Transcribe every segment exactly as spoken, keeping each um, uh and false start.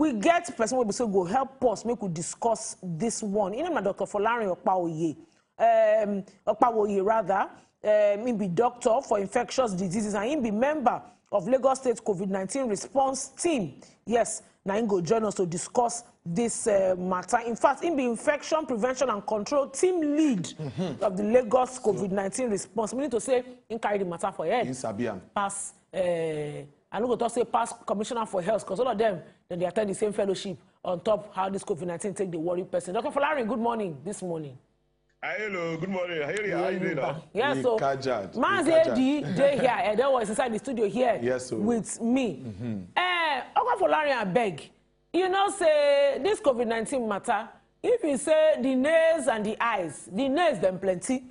We get person wey be say go help us make we discuss this one. Im name na Doctor Folarin Opaoye. Um, Opawoye rather. Um, he be doctor for infectious diseases and he be member of Lagos State COVID nineteen response team. Yes, na him go join us to discuss this uh, matter. In fact, he be infection prevention and control team lead of the Lagos COVID nineteen response. Meaning to say, he carry the matter for head. He sabi am. Pass, uh, I no go talk say pass commissioner for health, 'cause all of them, then they attend the same fellowship on top how this COVID nineteen take the worry person. Doctor Folarin, good morning this morning. Hi, hello, good morning. Hey, how you doing now? Yeah, so Ikajad. Mazi Ikajad. Edi dey here. Eh, that was inside the studio here Yes, so- with me. Eh, Oga Folarin, abeg. You know say this COVID nineteen matter, if you say the nails and the eyes, the nails dem plenty.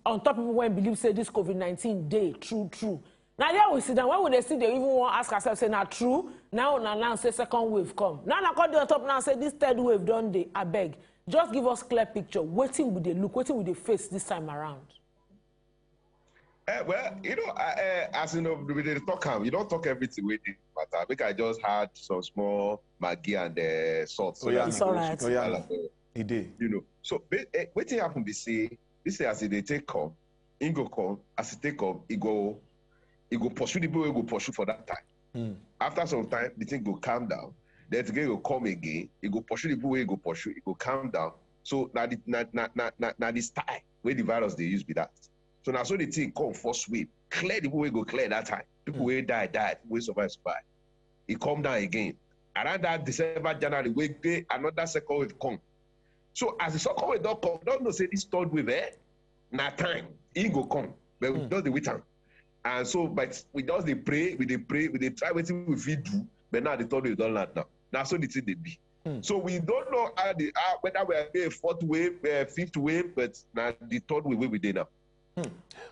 On top people wey believe say this COVID nineteen dey true true. Now there we sit down. When we dey sit there, we even wan ask ourselves say na true. Now na now say second wave come. Now na come dey on top now say this third wave don dey. Abeg, just give us clear picture. Wetin we dey look, wetin we dey face this time around. Eh, well, you know, uh, uh, as you know, we dey talk am. You don't talk everything wey dey matter. Make I just add some small Maggi and uh, salt. So Oh, yeah. that It's people alright. Oh, yeah. should, uh, He did. You know, so ba- eh, wetin happen be say this thing as e dey take come, e go come as e take come, e go, e go pursue the people wey go pursue for that time. After some time, the thing go calm down. Then again, e go come again. E go pursue the people wey e go pursue. E go calm down. So na the na na na na, na the style wey the virus dey use be that. So na so the thing come first wave, clear the people wey go clear that time. People wey die die, people wey survive survive. E come down again around that December, January, wey dey another second wave come. So as the second wave don come, don know say this third wave, eh, na time e go come. But we just dey wait am. And so, but we just dey pray, we dey pray, we dey try wetin we fit do. But now the third wave don land now. Na so the thing dey be. So we don't know how the how, whether we are in a fourth wave, uh, fifth wave, but na the third wave wey we dey now.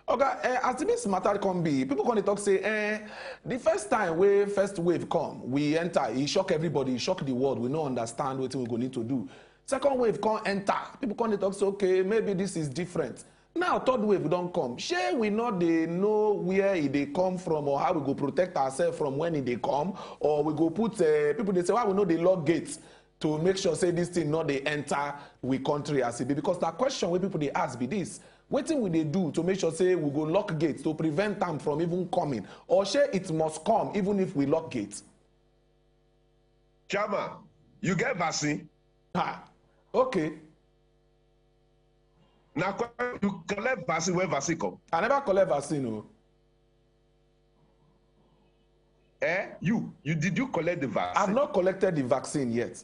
Okay, uh, as this matter come be, people come dey talk say, eh, the first time wey first wave come, we enter, e shock everybody, e shock the world. We no understand wetin we go need to do. Second wave come enter, people come dey talk say, okay, maybe this is different. Now third wave don come. Shey we no dey know where e dey come from or how we go protect ourselves from when e dey come, or we go put, uh, people dey say why we no dey lock gate to make sure say this thing no dey enter we country as e be, because na question wey people dey ask be this: wetin we dey do to make sure say we go lock gate to prevent am from even coming, or shey it must come even if we lock gate? Chairman, you get vaccine? Ha. Okay. Na you collect vaccine when vaccine come? I never collect vaccine o. Eh, you you did you collect the vaccine? I've not collected the vaccine yet.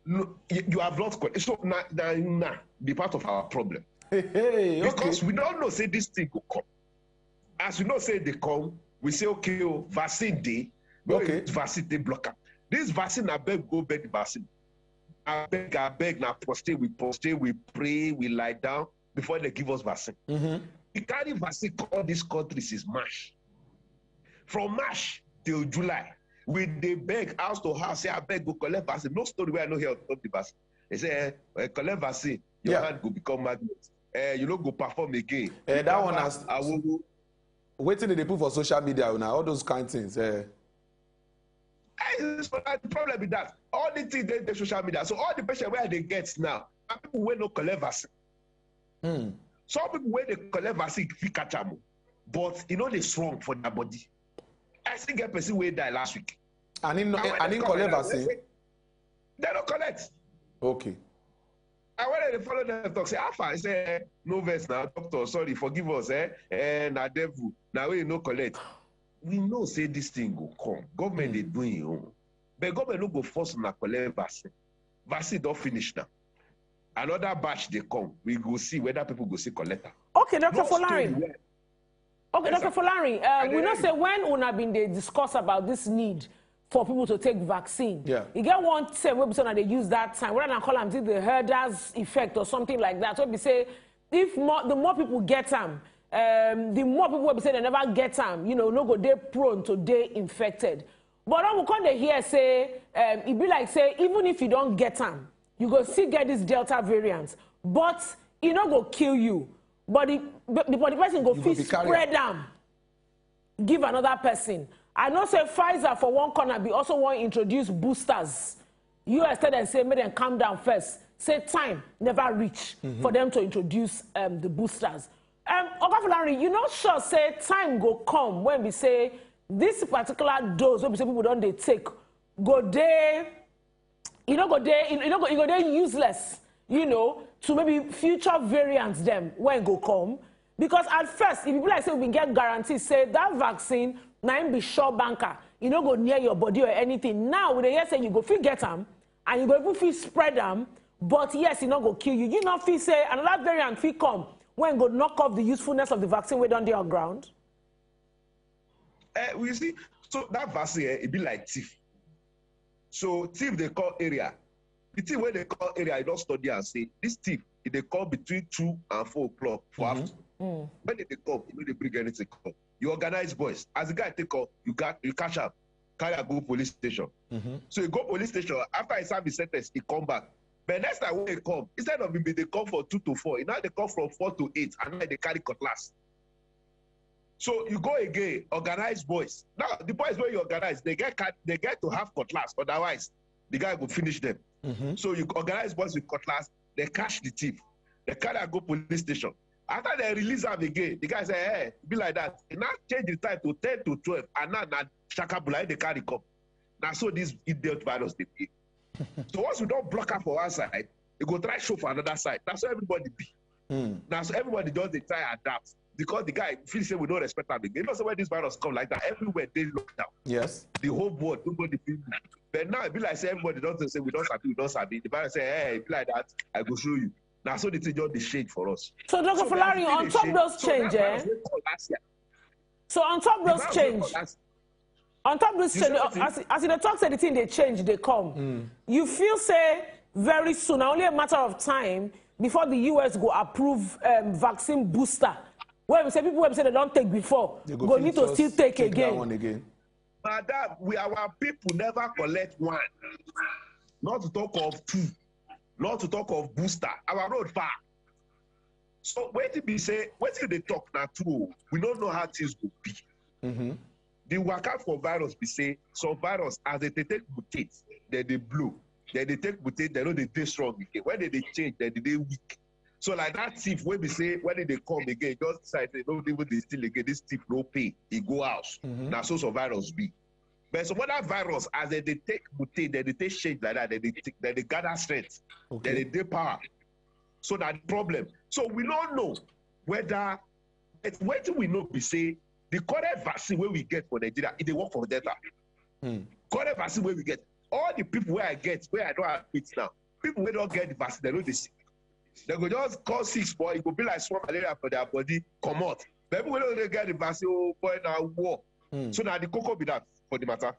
No, you, you have not collect. So na na na be part of our problem. Hey, hey, okay. Because we don't know say this thing go come. As we know say they come, we say okay, oh, vaccine dey. Okay. Vaccine dey block am. This vaccine, I beg go beg the vaccine. I beg, I beg, na prostrate, we prostrate, we pray, we lie down before they give us vaccine. We carry vaccine call this country since March. From March till July, we dey beg house to house, say, I beg go collect vaccine. No story where I no hear of the vaccine. They say, eh, eh, collect vaccine, your Yeah. hand go become magnet. Eh, you no go perform again. Eh, that one Papa, has- Awowo. Wetin they dey put for social media now, all those kind things. Eh. Eh, so na the problem be that all the things dey dey social media. So all the patient wey I dey get now, na people wey no collect vaccine. Some people wey dey collect vaccine fit catch am o, but e no dey strong for their body. I still get person wey die last week. And he, no, Now, when and they he come collect like that, vaccine. They no collect. Okay. And when they follow them talk, say, how far? I say, eh, no vex now, doctor, sorry, forgive us, eh? Eh, na devil, na we no collect. We know say this thing go come. Government dey do im own. But government no go force una collect vaccine. Vaccine don finish now. Another batch dey come. We go see whether people go see collect am. Okay, Doctor No story Folarin. where Okay, Yes, Doctor sir. Folarin, I uh, dey we know hear say you. When una been dey discuss about this need for people to take vaccine, Yeah. You get one term wey be say una dey use that time, whether na call am the herders effect or something like that. Wey be say if more, the more people get am, um, the more people wey be say they never get am, you know, no go dey prone to dey infected. But now we come dey hear say um, e be like say even if you don get am, you go still get this Delta variant, but e no go kill you. But the, but the person go You go fit be carrier. Spread am give another person. I know say Pfizer for one corner be also wan introduce boosters. U S tell dem say make dem calm down first, say time never reach for them to introduce um, the boosters. Um, Oga Fulani, you no sure say time go come when we say this particular dose wey be say people don dey take go dey e no go dey e no go e go dey useless, you know, to maybe future variants dem wey go come. Because at first, if e be like say we get guarantee say that vaccine na im be sure banker, e no go near your body or anything. Now we dey hear say you go fit get am and you go even fit spread am, but yes, e no go kill you. You no fit say another variant fit come wey go knock off the usefulness of the vaccine wey don dey on ground. Eh, you see, so that vaccine, eh, e be like thief. So thief dey call area. The thing wey dey call area, I don study am say this thief, e dey call between two and four o'clock for afternoon. When e dey come, e no dey bring anything come. You organize boys. As the guy take call, you got you catch am, carry am go police station. So you go police station. After he serve his sentence, he come back. But next time when he come, instead of him be dey come for two to four, he now dey come from four to eight, and now he dey carry cutlass. So you go again, organize boys. Now the boys wey you organize, they get cut, they get to have cutlass. Otherwise, the guy go finish them. So you organize boys with cutlass, they catch the thief, they carry am go police station. After they release am again, the guy say, "Hey, be like that." He now change the time to ten to twelve, and now na shakabula they carry come. Na so this idiot virus dey be. So once we don block am for one side, e go try show for another side. Na so everybody be. Na so everybody just dey try adapt because the guy feel say we no respect am again. You know, so when this virus come like that, everywhere dey lockdown. Yes. The whole world, nobody fit move. But now e be like say everybody don say we don sabi, we don sabi. The virus say, "Hey, e be like that, I go show you." Na so the thing just dey change for us. So, Doctor So Fulani, the on thing top dey those change. So that change, eh? virus wey come last year, So on top the those virus wey change, come last on top this You change, say wetin? as as you dey talk say the thing dey change, dey come. You feel say very soon, na only a matter of time before the U S go approve um, vaccine booster. Wey be say people wey be say they don take before They go, need to fit still just take that again. One again. Madam, we our people never collect one. Not to talk of two. Not to talk of booster. Our road far. So wetin be say, wetin you dey talk na true. We don't know how things go be. The waka for virus be say some virus as they take mutate, then they blow, then they take mutate, they no dey dey strong again. When they dey change, then they dey weak. So like that thief wey be say when they dey come again, just decide say no even dey steal again. This thief no pay, he go house. Na so some virus be. But some other virus as they dey take mutate, then they take change like that, then they take, then they gather strength, then they dey power. So na the problem. So we don't know whether, but wetin we know be say the current vaccine wey we get for Nigeria, e dey work for Delta. Current vaccine wey we get, all the people wey I get, wey I don admit now, people wey don get the vaccine, they no dey sick. They go just call sick, but e go be like small malaria for their body, comot. But people wey no dey get the vaccine, oh boy, na war. So na the koko be that for the matter.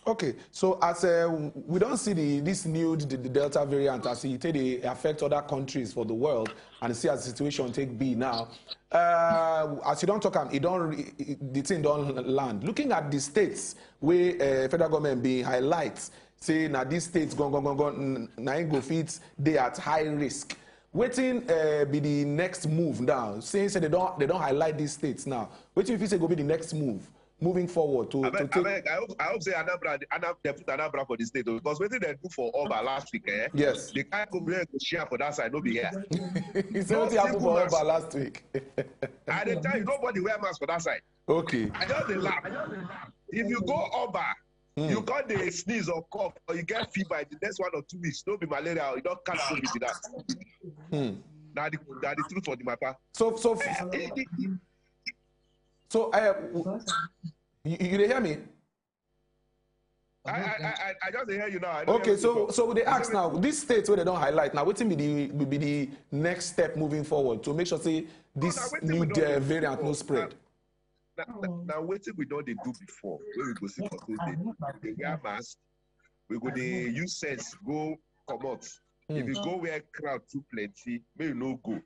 Okay, so as uh, we don see the this new the, the Delta variant as e take dey affect other countries for the world, and see as the situation take be now. Uh, as you don talk am, e don re- e- the thing don land. Looking at the states wey uh, federal government bin highlight say na these states gon gon gon gon n- na im go fit dey at high risk. Wetin uh, be the next move now? Since say they don they don highlight these states now, wetin you fit say go be the next move moving forward to to Abeg, take? Abeg, I hope, I hope say Anambra, Anam, they put Anambra for the state o, because wetin they do for Oba last week, eh? Yes. The kind of people wey go share for that side, no be here. He say wetin happen for Oba last week. I dey tell you, nobody wear mask for that side. Okay. I just dey laugh. If you go Oba, you come dey sneeze or cough, or you get fever in the next one or two weeks, no be malaria, you don catch COVID be that. Na the na the truth for the matter. So so Eh, eh, eh, so uh, w- you, you dey hear me? I, I, I, I- I just dey hear you now. I no Okay, hear so before. so we dey ask now. This state wey they don highlight now, wetin be the be, be the next step moving forward to make sure say this Na wetin new we don uh, dey variant no do. Spread? Na, na, na wetin we don dey do before. Wey we go see for those days. We dey wear mask. We go dey use sense go comot. If you go where crowd too plenty, make you no go.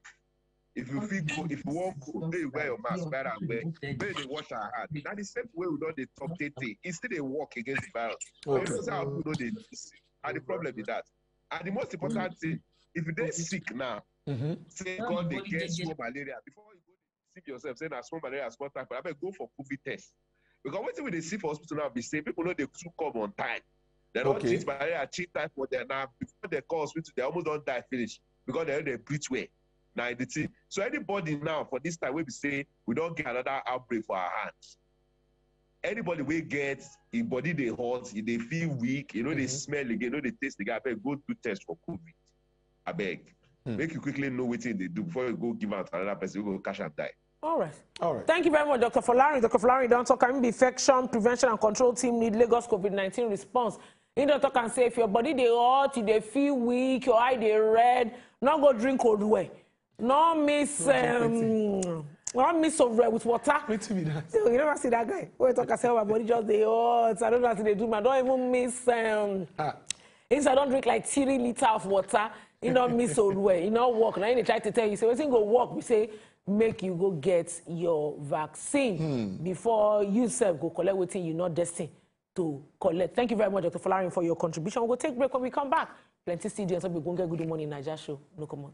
If you fit go, if you wan go, make you wear your mask, wear am well. Make you dey wash our hand. Na the same way we don dey talk tey tey. E still dey work against the virus. But you know say our people no dey listen. And the problem be that. And the most important thing, if you dey sick now, say God dey get small malaria, before you go dey deceive yourself, say na small malaria, small typhoid, abeg go for COVID test. Because wetin we dey see for hospital now be say people no dey too come on time. They don Okay. treat malaria, treat typhoid, dem na before they come hospital, they almost don die finish because they no dey breathe well. Na the thing. So anybody now for this time wey be say we don get another outbreak for our hands, anybody wey get im body dey hot, e dey feel weak, e no dey smell again, no dey taste again, abeg go do test for COVID. Abeg, make you quickly know wetin dey do before you go give am to another person wey go catch am die. All right. All right. Thank you very much, Doctor Folarin. Doctor Folarin don talk am, be infection prevention and control team lead Lagos COVID nineteen response. He don talk and say if your body dey hot, you dey feel weak, your eye dey red, no go drink cold well. No miss um, no miss of red with water. Wetin be that? So you never see that guy. Wey talk and say, "Oh, my body just dey hot. I don't know what to do. I don't even miss um, Ah, He say I don drink like three litre of water. He no miss old well. He no work. Na him dey try to tell you say wetin go work be say make you go get your vaccine before you sef go collect wetin you no destined to collect. Thank you very much, Doctor Folarin, for your contribution. We go take break. When we come back, plenty still dey on top of Good Morning Naija show. No comot.